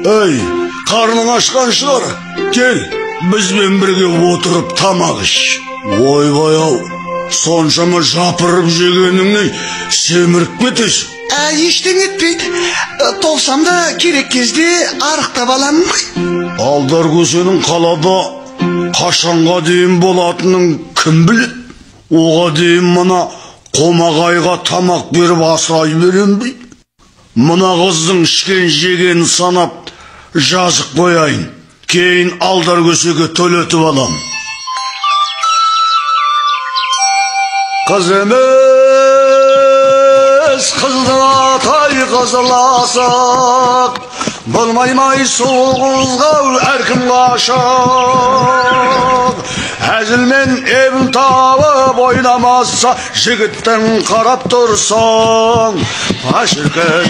Ей, қарның ашқан шығар, кел, бізбен бірге отырып тамақ іш. Ойбай-ау, соншама жапырып жегеніңнен семіріп кетесің. Ештеңе етпейді. Толсам да керек кезде арықтап аламын ғой. Алдар көсенің қалада қашанға дейін болатынын кім біледі? Оға дейін мына қомағайға тамақ беріп асырай берем бе? Мына қыздың ішкен жегенін санап жазып қояйын. Кейін Алдар көсеге төлетіп алам. Қыз емес, қыздың атай қызыл асық. Болмай май суық әркім ғашық. Әзілмен ебін тауып ойнамаса, жігіттің қарап тұрсаң, шіркін.